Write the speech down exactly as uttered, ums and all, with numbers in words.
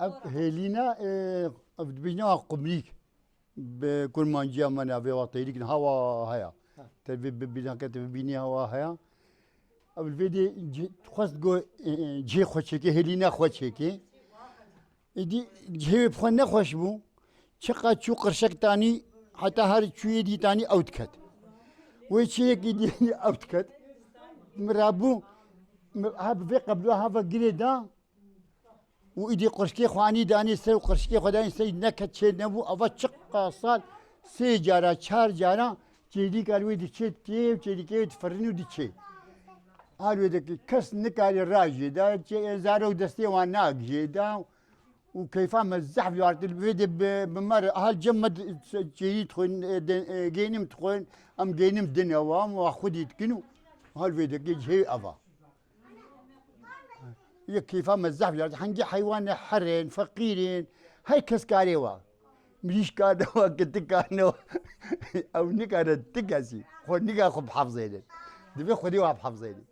Ev hêlîna, e, ev dibêjne wa qumrîk. Bi kurmanciya me navê wa teyrîk niha wa haya. Te vê bi-, bînake te bibînî hewa haya. Ev li vê dê cih-, xwest go, e, e, cihê xwe çêke, hêlîna xwe çêke. Êdî cihê wê bi xwe nexweş bû. Çiqa çû qirşek tanî, heta her çûyê dî tanî ew diket. Wê çi yekî dî ew diket. Min rabû, min ha bi vê qeblo ha ve girê da. Û îdî qirşkê xwe anî danê ser û qirşkê xwe danê ser, neket çê nebû. Ava çiqa sal sê cara, çar cara çêdîka li wê diçê tê û çêdîkê wê difirin û diçê. Hal wê dikê kes nikarê rajê da, çê zarok destê wan nagijê da. Û keyfa me zehf yartir, vê de bi, bi me re, hal cem me di-, çêyî dixwin, e, de, e, geynim dixwin, em geynim dine wa, em wa xwedî dikin û hal vê dikê cihê eva. Yek keyfa me zehf yartir. Hengî heywanê herên, feqîrên, her kes karê wa. Mirîş karne wa, kitik karne wa. Ew nikare ti kesî. Xwe nika xwe bihafzêne. Divê Xwedê wa bihafzêne.